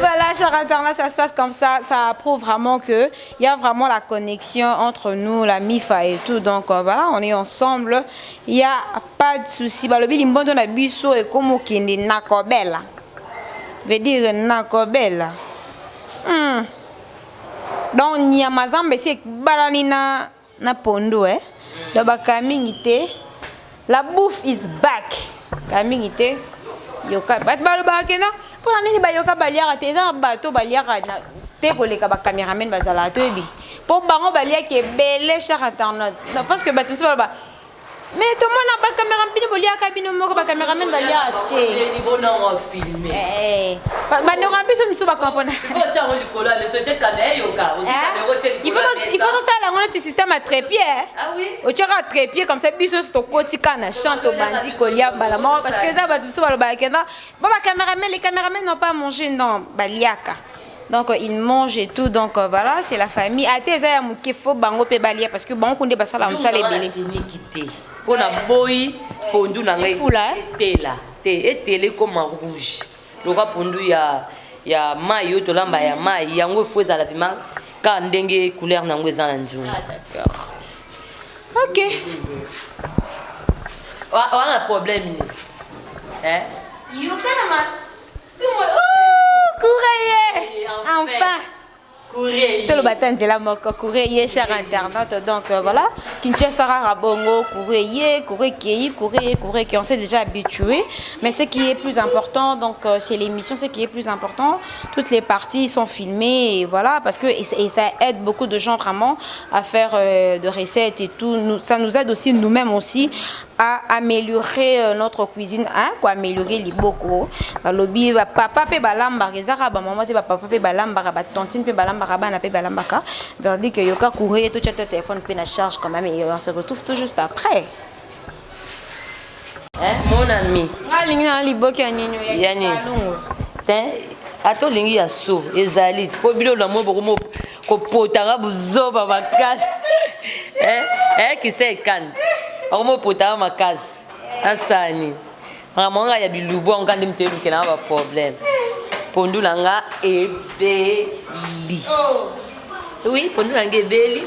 Voilà, chers internautes, ça se passe comme ça. Ça prouve vraiment qu'il y a vraiment la connexion entre nous, la MIFA et tout. Donc euh, voilà, on est ensemble. Il n'y a pas de souci. Balobi limbondo na biso et comme okende nakobela. Veut dire nakobela. Donc nyama zambe c'est balani na na pondu eh. Donc ba mingi te. La bouffe is back. Kala mingi te. Yoka bato balobaka ke non mpo na nini bayoka baliaka te eza na bato baliaka te koleka ba cameraman bazalaka toyebi mpo bango baliaki ebele cher internaute parce que bato mosusu baloba mais tomona ba camera bino boliaka bino moko ba cameraman baliaka te eh, bandeko ya biso mosusu bakomprena il faut tosala yango neti système ya trépied ah otiaka trépied comme ça biso nyonso tokoti kaka na champ tobandi kolia mbala moko parce que eza bato mosusu balobaka kenda bo ba cameraman les cameramen n'ont pas mangé non baliaka donc ils mangent et tout donc euh, voilà c'est la famille ate eza ya moke fo bango mpe balia parce que bango kunde basala mosala ebele finiki te mpo na boyi pondu na ngai etela te etela ekoma rouge loka pondu ya ya mai oyo tolamba ya mai yango efo ezala vraimen kaka ndenge couleur na yango eza na nzungu ah, ok wana problème nini eh? yokana ma Courrier. Enfin. Toloba ata nzela moko courrier ye cher internaute. Donc euh, voilà, Kinshasa rara bongo courrier ye, courrier kei, courrier ye, courrier kei, on s'est déjà habitué. Mais ce qui est plus important, donc euh, c'est l'émission, ce qui est plus important, toutes les parties sont filmées et voilà, parce que et, et ça aide beaucoup de gens vraiment à faire euh, de recettes et tout. Nous, ça nous aide aussi nous-mêmes aussi à améliorer euh, notre cuisine, hein, quoi améliorer liboko. Balobi ba papa pe balambaka ezaka ba maman te ba papa pe balambaka ba tantine pe balambaka bana pe balambaka. Verdict que yoka courrier tout chat téléphone pe na charge quand même et on se retrouve tout juste après. Hein, mon ami. Nga lingi na liboki ya nini ya nini? Te ata olingi ya so ezali po bino na moi bokomo kopotanga buzoba makasi eh, eh, kisa ekandi akomopotanga makasi asani makambo nga ya bilubu yango kandi moto elukela nga baproblème pondu na nga ebeli oh. oui pondu na nga ebeli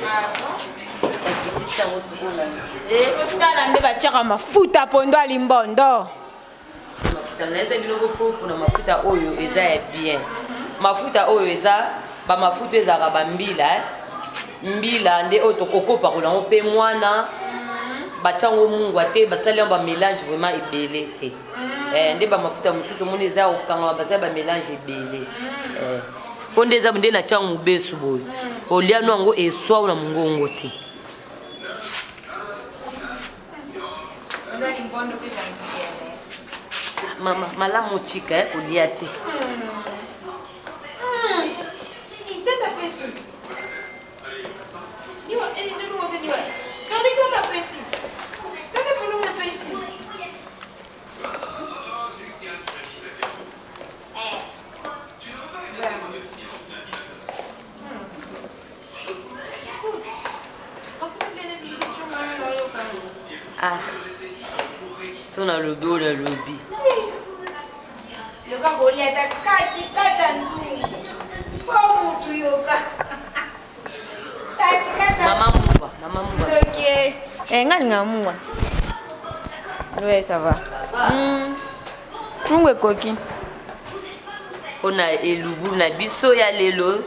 nakitisi yango sikoyo na se tala nde batiaka mafuta pondo ya limbondo mafuta nayesa bino bofo mpona mafuta oyo eza ya bien mafuta oyo eza bamafuta ezalaka bambila eh? mbila nde oyo tokokopakola yango mpe mwana batya yango mungwa te basali yango bamélange vraiment ebele te eh, nde bamafuta mosusu omoni eza ya kokangama basali bamélange ebele eh. mpo nde eza nde natya yango mobesu boye olia no yango eswau na mongongo te mama malamu otika eh, kolia te Ah. So nalobi oyo nalobi. Yoka kolia ata kati kati ya nzungu. Po mutu yoka. Kati kati. Mama mungwa, mama mungwa. Ok. Eh, nga linga mungwa. Ouais, ça va. Mm. Mungwa ekoki. Pona elubu na biso ya lelo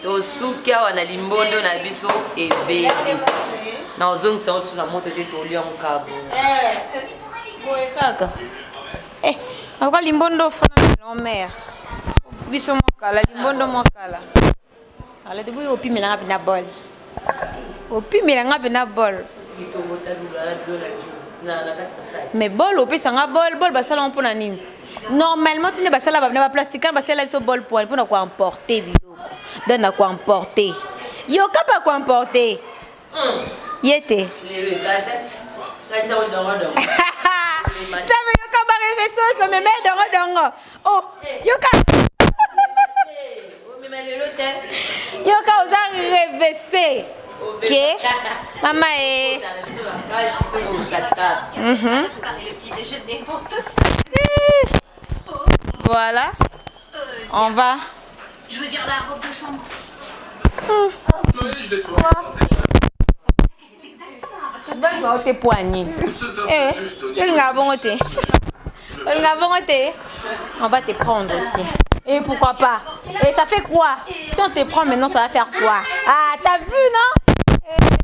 tosuki awa na limbondo na biso ebeli na ozongisa yango lisusu na moto te tolia yango kaka bongo eh, boye kaka eh, akoka limbondo fana melon mare biso mokala limbondo mokala alati boye opimela nga mpena bol opimela nga mpena bol mais bol opesa nga bol bol basala ngo mpona nini normalement tinde basala na baplastique basala biso bol poani mpona koemporte biloko donc na koemporte yoka pa koemporte ye te nzambe yoka bareve soki omema ye dongo dongo oh yoka yoka oza revese ke mama e mhm. Voilà. On va. Je veux dire la robe de chambre. Hmm. bazwa te mpo ya nini eh, olingaka bongo te olingaka bongo te on va te prendre aussi et pourquoi pas et ça fait quoi si on te prend maintenant ça va faire quoi ah t'as vu non eh,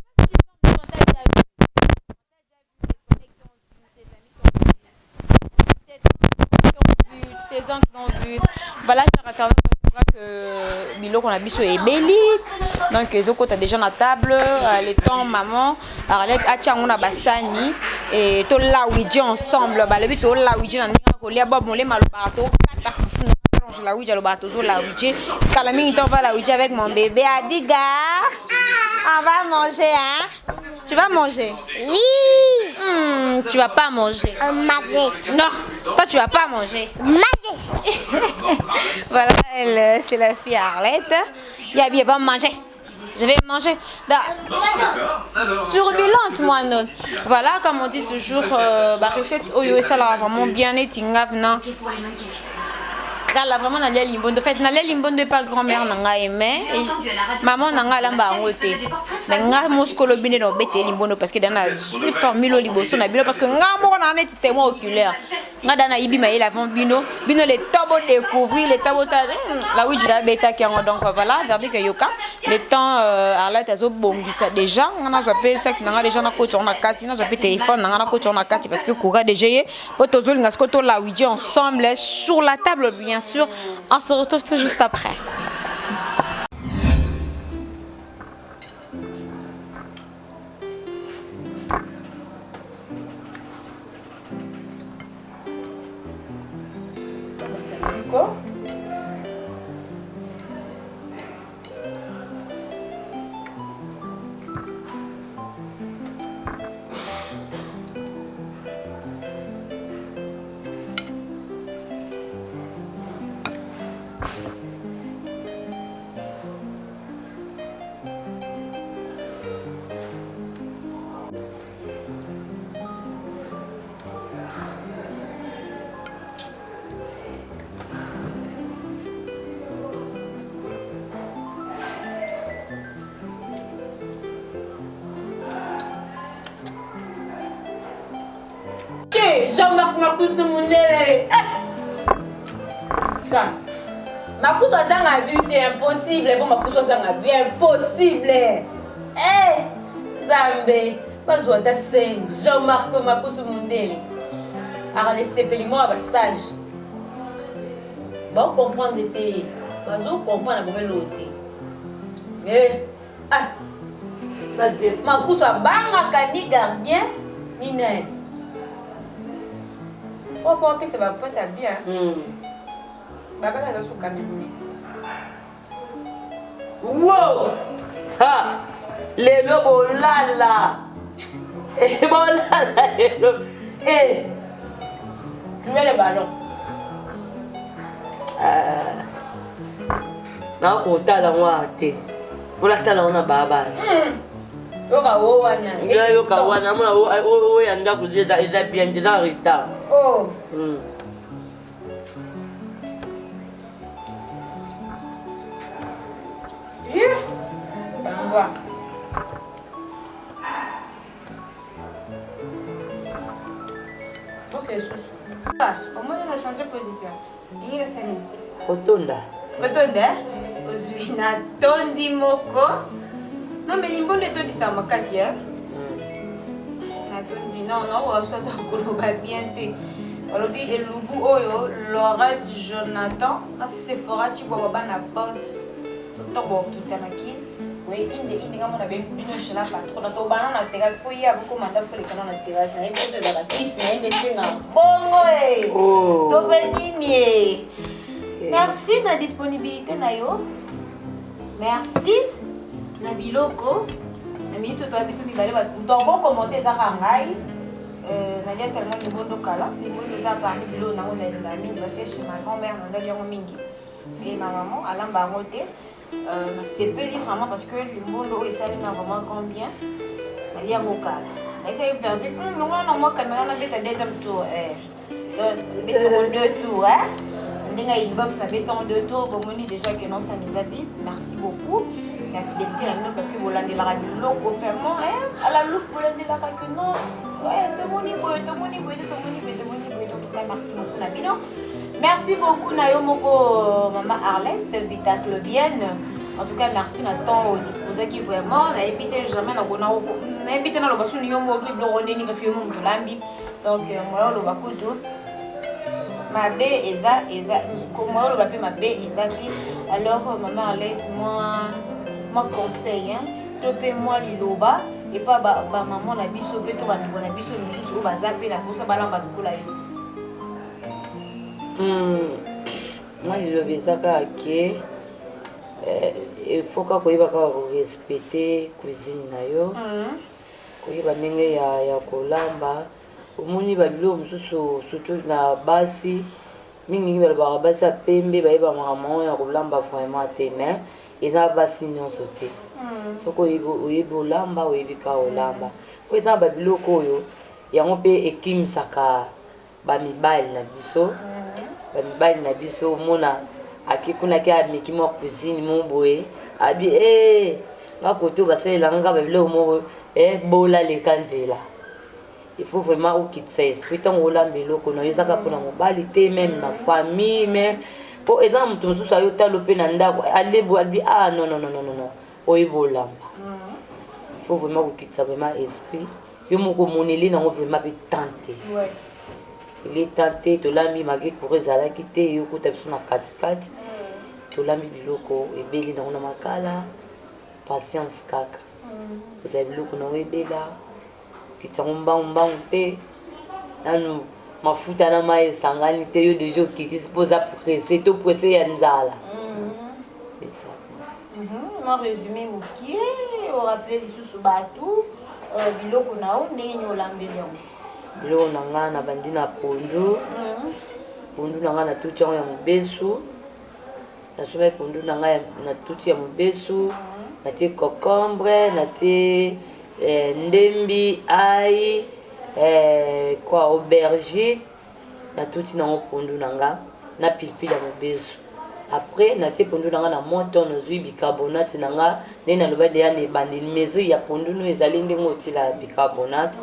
tes oncles l'ont vu. Voilà, cher internaute, je crois que biloko na biso ebeli. Donc ezokota déjà na table, euh, le temps maman Arlette atia yango na basani et to lawiji ensemble. Balobi to lawiji na ndenge kolia bob molema alobaka to kata fufu na lawiji alobaka tozo lawiji. Kala mingi to va lawiji avec mon bébé Adiga. On va manger hein. Tu vas manger Oui. Hmm, tu vas pas manger. Euh, manger. Non, toi tu vas pas manger. Manger. voilà, elle, euh, c'est la fille Arlette. Yabi, elle va manger. Je vais manger. Turbulente, moi, non. Voilà, comme on dit toujours, euh, bah, recette oyo, ça l'a vraiment bien été, non. Kala vraiment nalia limbondo. En fait, nalia limbondo pas grand-mère na ngai mais maman na ngai alamba yango te. Mais nga mosiko lobi nde na obeteli limbondo parce que da nazwi formule oyo liboso na bino parce que nga moko na neti témoin oculaire. Nga da nayibi mayele avant bino. Bino le temps bo découvrir, le temps botala la wiji abetaki yango. Donc voilà, verdict yoka. Le temps Arlette azobongisa déjà. Nga nazwa mpe sac na nga déjà nakoti yango na kati, nazwa mpe téléphone na nga nakoti yango na kati parce que courant déjà ye po tozolinga sikoyo tolawiji ensemble sur la table bien sûr. On se retrouve tout juste après. Ko? Jean-Marc Makusu Mundele. Makusu azanga but te, impossible. Bon Makusu azanga but, impossible. Eh, Nzambe, bazwa ata 5. Jean-Marc Makusu Mundele. Aka na esepeli moko ya ba sage. Bao comprendre te. Bazo comprendre bango eloko te. Eh, ah. Makusu abangaka ni gardien ni nani. Oyo po apesa ba passe ya bien. Babaka aza su Camerounais. Wow! Ha! Lelo bolala. Eh, bolala lelo. Eh. Jouer le ballon. Ah. Nakotala ngo awa te. Olatala ngo na balabala. Yoka wo wana. Yoka wana mona oyo ya ndako eza bien te na retard. Oh. Bangwa. Ok, susu. Ah, au moins on a changé position. Ingila sani. Kotonda. Kotonda? Ozwi na tondi moko. Non mais limbondo etondisaka makasi hein. Natondi non non oyo ata koloba bien te. Balobi elubu oyo Lorette Jonathan na Sephora Chibwaba bana boss to bokita na kin. Oui, inde inde nga mona bengi bino chez la patronne to bana na terrasse po ye aboko manda foleka na terrasse na ye biso ezalaka kisi na ye nde esenga bongo e. Oh. To pe nini e. Merci na disponibilité na yo. Merci na biloko. Na minute oyo toya biso mibale bato moto akokommente eza kaka ngai. Nalia tellement limbondo kala. Limbondo eza parmi biloko nango nalinga mingi parce que chez ma grand-mère nandali yango mingi. Et ma maman alamba yango te. Nasepeli vraiment parce que limbondo oyo esali nga vraiment grand bien. Nalia yango kala. Nayebisaki verdict, longola na mwa caméra nabeta deuxième tour. Donc, beti yango deux tours, hein. Ndenge ya inbox nabeti yango deux tours, bomoni déjà que non, ça nous habite. Merci beaucoup la fidélité na bino parce que bolandelaka biloko vraiment, hein, à la loupe bolandelaka que non. Ouais, tomoni boye, tomoni boye, tomoni boye, tomoni boye. En tout cas, merci beaucoup na bino. Merci beaucoup na yo moko maman Arlette Vita Clobienne. En tout cas, merci na temps disposé qui vraiment na évité jamais na kona na évité na loba suni yo moko biloko ndeni parce que yo moto lambi. Donc moi loba kutu mabe eza eza moi loba pe mabe eza te. Alors maman Arlette moi moi conseil hein to pe moi liloba et pas ba, ba maman na biso pe to ba ndeko na biso misusu oyo baza pe na posa balamba lokola yo. Mwa liloba eza kaka ke il faut kaka koyeba kaka korespecte cuisine na yo, koyeba ndenge ya kolamba. Omoni ba biloko mosusu surtout na basi mingi balobaka basi ya pembe bayeba makambo ya kolamba vraiment te, mais eza basi nyonso te. Soki oyebi olamba, oyebi kaka olamba. Po eza na ba biloko oyo yango mpe ekimisaka ba mibali na biso. Ba mibali na biso omona ake kuna ke ameki mwa cuisine mo boye, abi eh, Nga kote oyo basalela nga ba biloko moko eh bola leka nzela. Il faut vraiment okitisa esprit ntango olamba eloko na yo eza kaka mpona mobali te meme na famille meme mpo eza na moto mosusu ayo talo mpe na ndako alebo alobi ah non non non non non oyebi olamba. Il faut vraiment kokitisa vraiment esprit yo moko omoneli nango vraiment mpe temps te. Ele temps te tolambi mage courant ezalaki te yo okuta biso na katikati tolambi biloko ebeli nango na makala patience kaka ozala biloko nango ebela okitisa yango mbangu mbangu te nanu mafuta na mai esangani te yo deja okitisi mpo oza presse to presse ya nzala. C'est ça. Mwa résumé mokie orappele lisusu bato biloko na yo ndenge nini olambeli yango. Biloko na nga nabandi na pondu. Pondu na nga natuti yango ya mobesu, nasombaki pondu na nga natuti ya mobesu, natie concombre, natie ndembi, ail, quoi aubergine, natuti nango pondu na nga na pilipili ya mobesu. Après natie pondu na nga na moto, nazwi bicarbonate na nga ndenge naloba deja na ebandeli, mesure ya pondu no ezali ndenge otiela bicarbonate.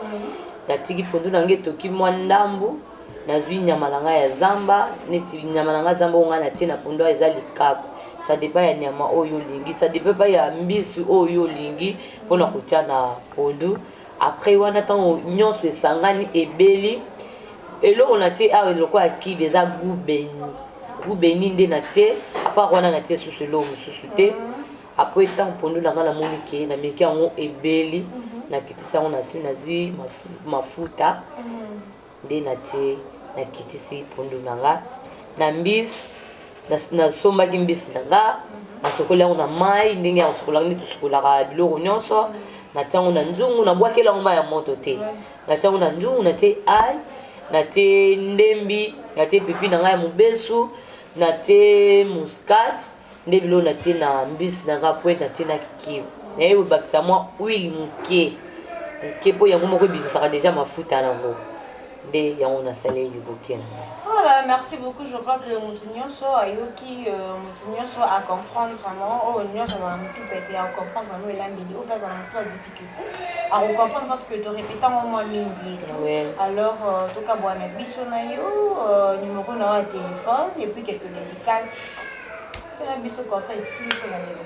Natiki pondu na nga etoki mwa ndambu, nazwi nyama na nga ya zamba, neti nyama na nga zamba oyo nga natie na pondu awa eza likaku. Ça dépend ya nyama oyo olingi, ça dépend pa ya mbisi oyo olingi mpona kotia na pondu. Après wana ntango nyonso esangani ebeli, eloko natie awa lokola ya kibe eza goût beni. Goût beni nde natie, à part wana natie susu eloko mosusu te. Après ntango pondu na nga namoni ke nameki yango ebeli, nakitisi yango na se, nazwi mafuta nde natie, nakitisi pondu na nga na mbisi. Nasombaki mbisi na nga, nasokoli yango na mai ndenge ya kosukolaka nde tosukolaka biloko nyonso, natie yango na nzungu, nabwakeli yango mai ya moto te, natie yango na nzungu, natie ail, natie ndembi, natie pipi na ngai ya mobesu, natie muscade, nde biloko natie na mbisi na nga. Po natie na kikibu, naye kobakisa mwa huile moke moke mpo yango moko ebimisaka deja mafuta nango, nde yango nasaleli liboke na ngai. Voilà, merci beaucoup. Je crois que mutu nyonso ayoki, mutu nyonso a comprendre vraiment oyo nyonso azala mutu pete a comprendre vraiment elambeli oyo mpe azala mutu ya difficulté a comprendre parce que torépéta yango mwa mingi. Alors tokabwana biso na yo, numéro na yo ya téléphone et puis quelques dédicaces mpona biso contrat esili mpona lelo.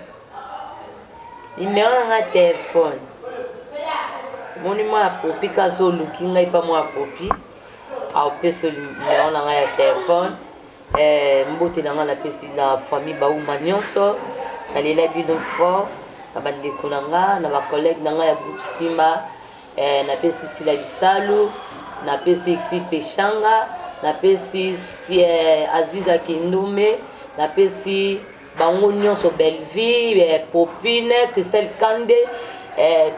Numéro na nga telefone, omoni mwana popi kasi oluki ngai mpa mwana popi aopesa numéro na ngai ya telefone. Mbote na ngai napesi na famille Bauma nyonso, nalela bino fort, na bandeko na nga, na bacollègue na ngai ya groupe Simba. Napesi Sila Bisalu, napesi Exi Peshanga, napesi Aziza Kindume, napesi bango nyonso, Bellevie, Popine, Christelle Kande,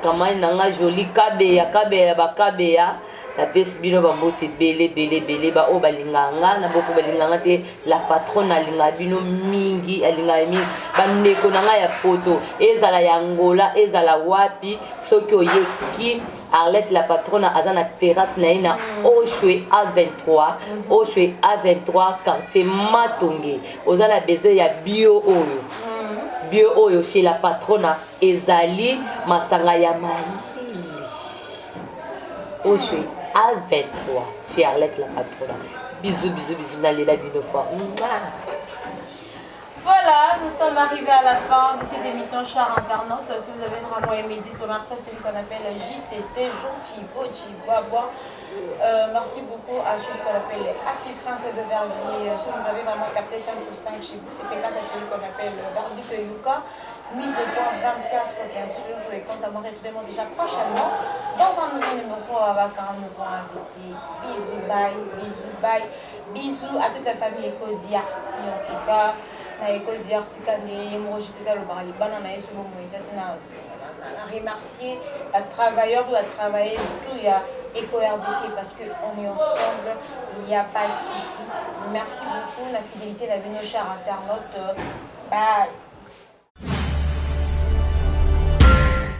kamani na nga Jolie Kabeya, Kabeya bakabeya, napesi bino bambote ebele ebele ebele. Baoyo balingaka nga na boko balingaka nga te, la patronne alingaka bino mingi, alingaka mingi bandeko na ngai ya poto, ezala ya Angola, ezala wapi. Soki oyeki Arlette la patronne aza na terrasse na ye na Oshwe A23, Oshwe A23, quartier Matonge. Oza na besoin ya bio oyo, bio oyo chez la patronne ezali masanga ya malili. Oshwe A23 chez Arlette la patronne. Bisous bisous bisous, nalela bino fort. Mouah. Voilà, nous sommes arrivés à la fin de cette émission, chers internautes. Si vous avez vraiment aimé, dites merci à celui qu'on appelle JTT, Gentil, Bochi, Bois. Merci beaucoup à celui qu'on appelle Active Prince de Verviers. Si vous avez vraiment capté 5 ou 5 chez vous, c'était grâce à celui qu'on appelle Verdict Yuka. Mise au point 24, bien sûr. Et quant à moi, retrouvez-moi déjà prochainement dans un nouveau numéro avec un nouveau invité. Bisous, bye, bisous, bye. Bisous à toute la famille Eco DRC. En tout cas, na Eco DRC, kande ye moko JTT alobaka libanda na ye soki bomoi eza te. Na remercier ba travailleurs oyo batravaille tout ya Eco RDC parce que on est ensemble, il n'y a pas de souci. Merci beaucoup la fidélité na bino, chers internautes. Bye.